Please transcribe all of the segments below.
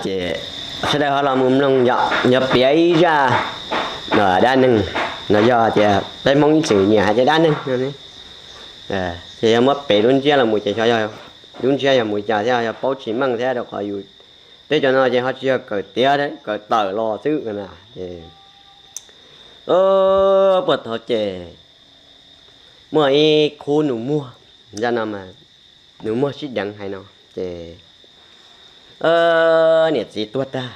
Ces sawv daws ho los mus mloog yom, yog piav ib zaj dab neeg no, yog tias peb Hmoob ib txwm nyiam hais tias dab neeg no, ces yog muab piav lub ntsiab los mus ces xyov yog lub ntsiab yog mus cas thiab yog paub tsis meej thiab, rau qhov yus teb chaws no ces ho tsis yog kawm tiav kawm tawm los xwb na. Ces puag thaum ces muaj ib khub nus muag, zaj no mas nus muag sib deev hais no, ces niam txiv tuag tag,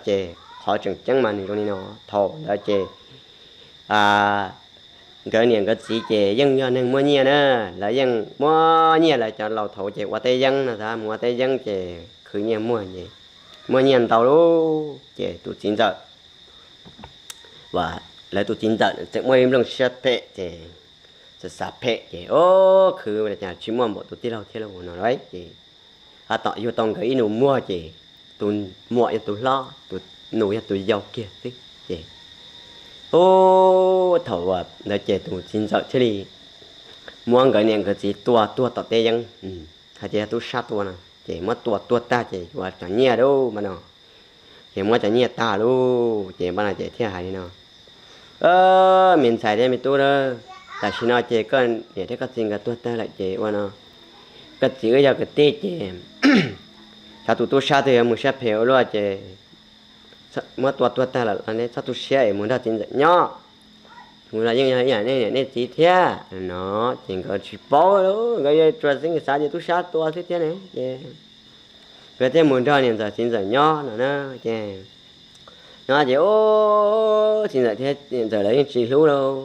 ces qhov tseem ceeb mas nws zoo li no. Thaum ntawd ces nkawd niam nkawd txiv ces yeej yog neeg muaj nyiaj na, lawv yeej muaj nyiaj, lawv cov laus thaum ces ua teb yeeb no, mus ua teb yeeb ces khwv nyiaj muag, muaj nyiaj ntau lawm. Ces tus txiv ntxawm lawv tus txiv ntxawm txawm muaj ib nplooj siab phem ces xav xav phem ces, o, khwv tsis muaj npaum tus tij laug thiab lauj no lauj. Ces tab tom yug tau nkawd ib nus muag ces tus muam yog tus hlob, tus nus yog tus yau kiag xwb. Ces thaum ntawd ces tus txiv ntxawm thiaj li muab nkawd niam nkawd txiv tua tuag tom teb yeeb, hais tias yog tub sab tua no, ces muab tua tuag tag ces yuav cov nyiaj lawm mas no. Ces muab cov nyiaj tag lawm ces npaj no ces thiaj hais li no: Me ntxhais thiab me tub, tam sim no ces koj niam thiab koj txiv nkawd tuag tag lawm ces ua no, koj txiv wb yog kwv tij ces xyov tus tub sab twg yuav mus siab phem ua luaj ces muab tua tuag tag lawm los nej txhob tu siab es mus nrog txiv ntxawm nyob. Kuv los yeej yog ib yam nej niam nej txiv thiab no. Ces nkawd tsis paub, nkawd yuav tsuas xeeb xav ces tub sab tua xwb thiab ne. Ces nkawd thiaj mus nrog niam ntxawm txiv ntxawm nyob no na. Ces nyob ces txiv ntxawm thiab niam ntxawm lawv yeej tsis hlub lauj.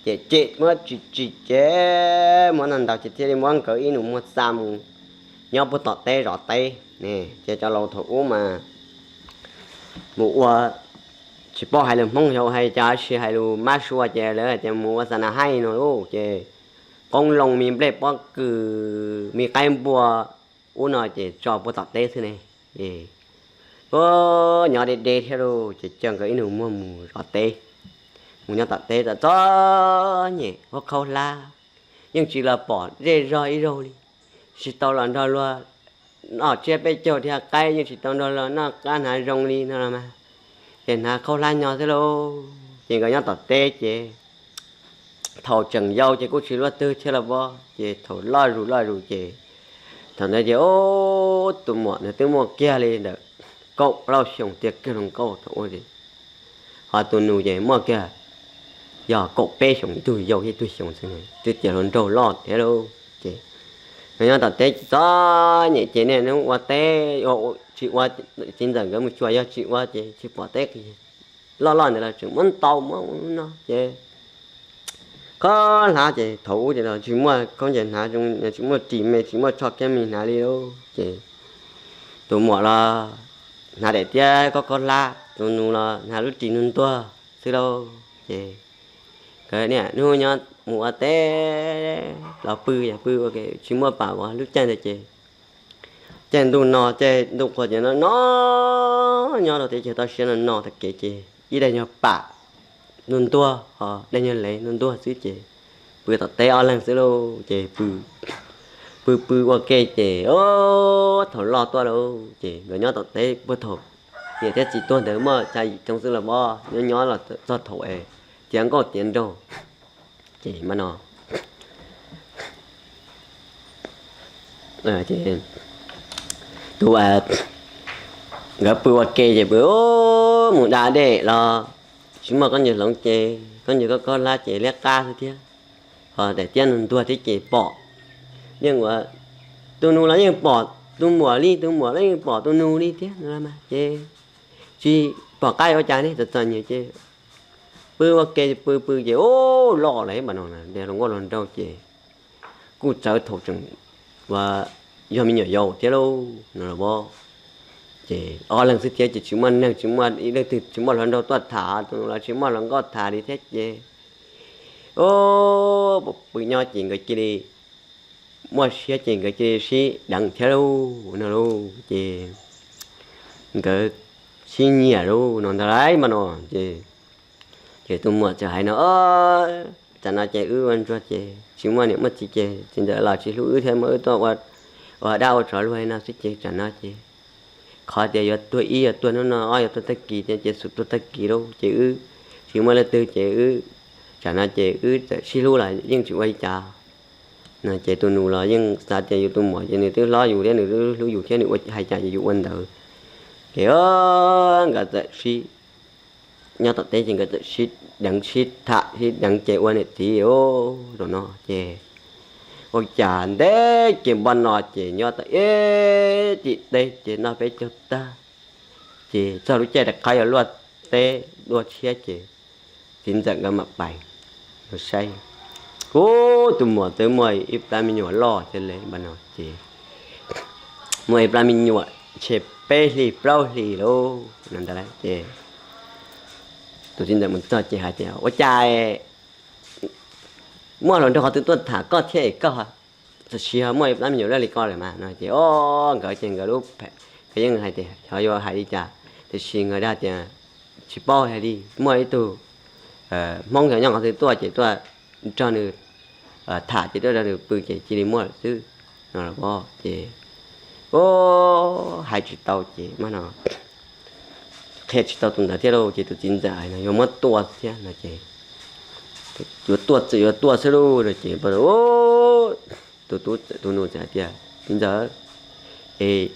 Ces cem muab tsis tsis ces muab ntau ntau ces thiaj li muab nkawd ib nus muag xa mus nyob puag tom teb zov teb ne. Ces cov laus thaum ub mas mus ua, tsis paub hais lus Hmoob xyov hais cas, sis hais lus mab sua ces lawv tias mus ua xa na haij no lauj. Ces qoob loo me nplej pob kws me qaib npua ub no ces tso puag tom teb xwb ne. Nyob deb deb thiab lauj, ces coj nkawd ib nus muag mus zov teb. Mus nyob tom teb txom txom nyem, ua khaub hlab yeej tsis los pom zej zog ib zaug li. Tsis tau los nrog luag noj tsiab peb caug dhia qaib, yeej tsis tau nrog luag noj qab hnav zoo li no los mas, ces hnav khaub hlab nyo xwb lauj. Ces nkawd nyob tom teb ces thaum tseem yau ces kuj tsis luaj twg thiab los pob, ces thaum loj zus loj zus ces thaum ntawd ces tus muam ntawd twb muaj kiag li ntawm kaum plaub xyoos tiag kiag hluas nkauj thaum ub. Ho tus nus ces muaj kiag yog kaum peb xyoos, ib tug yau thiab ib tug xyoos xwb, twb tias hluas nraug loj thiab lauj. Ces nkawd nyob tom teb txom nyem ces niaj hnub ua teb, tsis ua, txiv ntxawm nkawd mus xyuas yog tsis ua ces tsis pom teb. Loj loj ntawd los tseem muab ntaus muab ua no ces khaub hlab ces thaum ub ces los tsis muaj khaub ncaws hnav, tsis muaj ris me, tsis muaj tsho kiab mis hnav li lauj. Ces tus muam los hnav daim tiab khaub khaub hlab, tus nus los hnav lub ris ntuag ntuag xwb lauj. Ces nkawd niaj hnub nyob mus ua teb los pw, yog pw ua ke tsis muaj pam ua lub caij ntawd ces caij ntuj no, caij ntuj qhua ces no no, nyob rau teb chaws toj siab no no tag kev ces ib daim nyuag pam ntuag ntuag, ho daim nyuag lev ntuag ntuag xwb ces pw tom teb ob leeg xwb lauj. Ces pw pw ua ke ces thaum loj tuaj lauj ces nkawd nyob tom teb puag thaum niam thiab txiv tuag ntawd muaj xya yim xyoo xwb los pob, nyob nyob los txog thaum es tiav nkauj tiav nraug ces mas no tus, nkawd pw ua ke ces pw mus da dej los tsis muaj khaub ncaws hloov ces khaub ncaws khaub khaub hlab ces liab qab xwb thiab. Ho daim tiab ntuag ntuag thiab ces pom, yeej ua, tus nus los yeej pom tus muam li, tus muam los yeej pom tus nus li thiab no mas ces tsis pom qab ua cas ne, txom txom nyem ces pw ua ke pw pw ces loj lawm mas no, hluas nkauj hluas nraug ces kuj txawv thaum tseem ua yog me nyuam yaus thiab lauj no los pob. Ces ob leeg xwb thiab ces tsis muaj neeg, tsis muaj ib leej twg, tsis muaj hluas nraug tuaj tham, tus nus los tsis muaj hluas nkauj tham li thiab ces pw nyob ces nkawd cia li muaj siab ces nkawd cia li sib deev thiab lauj no lauj. Ces nkawd sib nyiam lauj no ntag lauj mas no ces, ces tus muam txawm hais no, tsam no ces wb ua ntsuag ces tsis muaj niam muaj txiv ces txiv ntxawm los tsis hlub wb thiab, muab wb tuaj ua dab ua tsov luag no xwb ces tsam no ces qhov tias yuav tuag ib yuav tuag hnub no, ob yuav tuag tag kis, ces xub tuag tag kis lauj, ces wb tsis muaj leej twg ces wb, tsam no ces wb txawm sib hlub los yeej tsis ua li cas no. Ces tus nus los yeej xav tias yus tus muam ces nws twb hlob yus thiab nws twb hlub yus thiab nws ua hais cas ces yus ua ntawd. Ces nkawd txawm sib, nyob tom teb ces nkawd txawm sib deev sib tham sib deev ces ua niam txiv zaum no ces ua cas ntev ces npaj no ces nyob tom ib tim teb ces noj peb caug tag, ces txog lub caij rov qab yuav luaj teb dua tshiab ces txiv ntxawm nkawd mam pais saib, ub, tus muam twb muaj ib plab me nyuam loj thiab li npaj no ces muaj ib plab me nyuam ntshe peb hlis plaub hlis lauj no ntag lauj. Ces tus txiv ntxawm mus txog ces hais tias ua cas muaj hluas nraug qhov twg tuaj tham koj thiab es koj tam sim ho muaj ib plab me nyuam loj li ko lawm mas no. Ces o, nkawd ces nkawd lub, nkawd yeej hais tias xyov yuav hais li cas, tiam sis nkawd dag tias tsis paub hais li, muaj ib tug Hmoob xyov nyob qhov twg tuaj ces tuaj nrog nws tham ces tuaj nrog nws pw ces cia li muaj lawm xwb no. Ces o, hais tsis tau ces mas no qhia tsis tau tus ntawd thiab lauj. Ces tus txiv ntxawm hais no yuav muab tua thiab no ces yuav tua txawm yuav tua xwb lauj no ces tus, tus nus txawm hais tias txiv ntxawm, es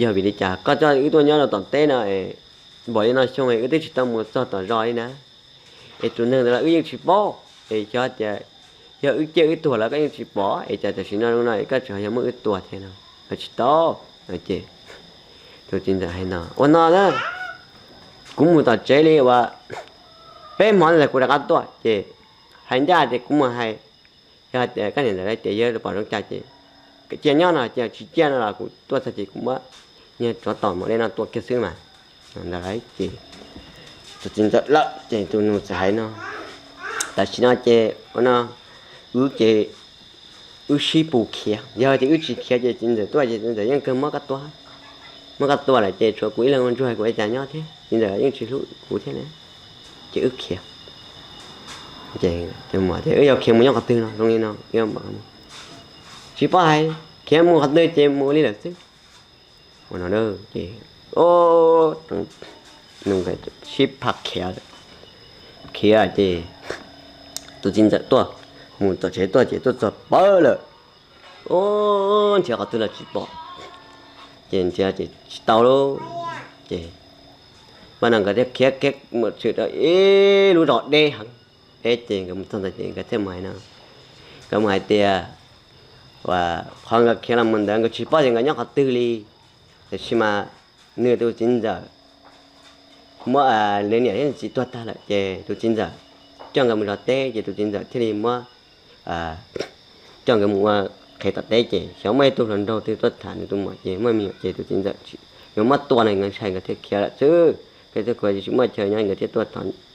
yog vim li cas koj coj wb tuaj nyob rau tom teb no es npaum li no xyoo es wb twb tsis tau mus txog tom zos li na, es tus neeg ntawd los wb yeej tsis paub, es xyov tias yog wb ciaj wb tuag los koj yeej tsis pom es cas tam sim no no koj tseem yog muab wb tua thiab no, tsis tau. Ces tus txiv ntxawm hais no ua no na, kuv mus tom tsev li uas peb hmo ntawd kuv rov qab tuaj ces hais ncaj tias kuv mus hais, yog tias koj niam ntxawm tias yog pom zoo cas ces cia nyob no, cia tsis ciaj no los kuv tuaj txog ces kuv muab nyiag tsov tom mus li no tua kiag xwb mas. Ntawd ces tus txiv ntxawm lawm ces tus nus txawm hais no, tam sim no ces ua no, wb ces wb sib pus khiav, yog tias wb tsis khiav ces txiv ntxawm tuaj ces txiv ntxawm yeej kawg muab koj tua, muab koj tua lawm ces tshuav kuv ib leeg ua ntsuag kuv ua cas nyob thiab, txiv ntxawm yeej tsis hlub kuv thiab na, ces wb khiav. Ces wb yuav khiav mus nyob qhov twg no zoo li no, tsis paub hais, khiav mus qhov twg ces mus li lawm xwb. Ua no ces, o, nws sib pab khiav, khiav ces tus txiv ntxawm tuaj, mus tom tsev tuaj ces tuaj txog pawg lawm, o, nrhiav qhov twg los tsis pom, ces nrhiav ces tsis tau lauj. Ces mas no nkawd thiaj khiav khiav mus tshwm rau ib lub zos deb heev, deb ces nkawd mus txog ntawd ces nkawd thiaj mus hais no, nkawd mus hais tias, qhov nkawd khiav los mus ntawd nkawd tsis paub tias nkawd nyob qhov twg li, tiam sis mas nws tus txiv ntxawm muab nws niam thiab txiv tuag tag lawm ces tus txiv ntxawm coj nkawd mus zov teb ces tus txiv ntxawm thiaj li muab coj nkawd mus ua qhev tom teb ces xyov muaj ib tug hluas nraug twg tuaj tham nws tus muam ces muaj me nyuam ces tus txiv ntxawm yuav muab tua no nkawd ntshai nkawd thiaj khiav lawm xwb. Nkawd thiaj khiav tsis muaj chaw nyob nkawd thiaj tuaj,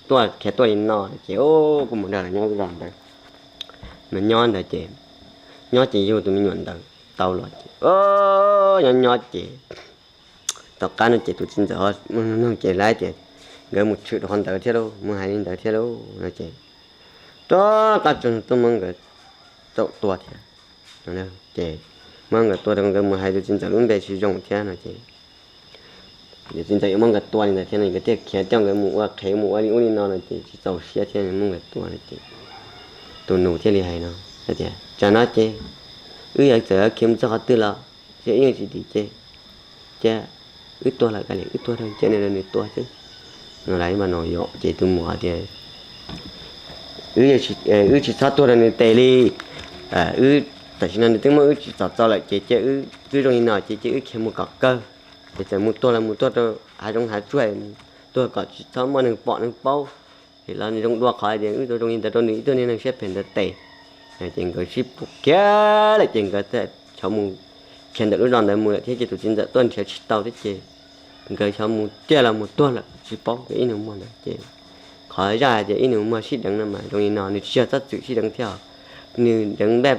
tuaj khiav tuaj li no ces kuj mus nrog nyob zos ntawd, nyob ntawd ces, nyob ces yug tus me nyuam ntawd tau los ces nyob nyob ces tom qab no ces tus txiv ntxawm ho mus nug ces lawv tias nkawd mus tshwm rau qhov ntawd thiab lauj, mus hais li ntawd thiab lauj no ces rov qab tso tuaj muab nkawd tau tua thiab ces muab nkawd tua rau nkawd mus hais tus txiv ntxawm lub npe tsis zoo thiab no ces tus txiv ntxawm yuav muab nkawd tua li ntawd thiab no nkawd thiaj khiav coj nkawd mus ua qhev mus ua li ub li no no ces tsis txaus siab thiab muab nkawd tua no ces tus nus thiaj li hais no hais tias tsam no ces wb yuav txawm khiav mus txog qhov twg los ces wb yeej tsis dim ces cia wb tuag lawm kav liam wb tuag rau cia nws rau nws tuag xwb no. Lawv mas no yom ces tus muam tias wb tsis txhob tuag rau nws tes li, wb tam sim no nws twb muab wb tsim txom txaus lawm ces cia wb twb zoo li no ces cia wb khiav mus kom kawg, ces txawm mus tuag los mus tuag rau hav zoov hav tsuag, mus tuag kom tsis txhob muaj neeg pom neeg paub, es los zoo dua qhov tias wb tau zoo li ntawd rau nws ib tug niag neeg siab phem ntawd tes. Ces nkawd sib pus khiav lawm ces nkawd thiaj xyov mus khiav ntawm lub zos ntawd mus lawm thiab ces tus txiv ntxawm tuaj nrhiav tsis tau thiab ces nkawd xyov mus ciaj los mus tuag lawm tsis paub ces ib nus muag ntawd ces qhov zaj hais tias ib nus muag sib deev no mas zoo li no nws tsis yog txhob txwm sib deev thiab, nws deev npaj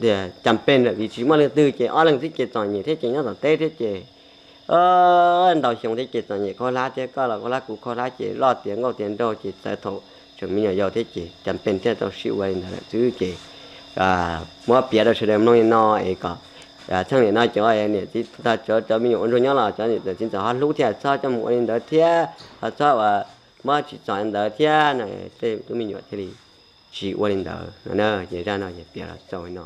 tias cas pes lawm vim tsis muaj leej twg ces ob leeg thiab ces txom nyem thiab ces nyob tom teb thiab ces ntau xyoo thiab ces txom nyem khaub hlab thiab koj los khaub hlab kuv khaub hlab ces loj tiav nkauj tiav nraug ces txawv thaum tseem me nyuam yaus thiab ces cas pes thiaj tau sib ua li ntawd lawm xwb ces muab piav rau sawv daws mloog li no es kom Txheej niam no cov niam txiv txawm cov me nyuam ua ntsuag nyob los cov niam txiv txawm ho hlub thiab txhob coj mus ua li ntawd thiab ho txhob uas muab tsim txom li ntawd thiab no, tej tub me nyuam thiaj li tsis ua li ntawd no na. Ces zaj no ces piav los txog li no.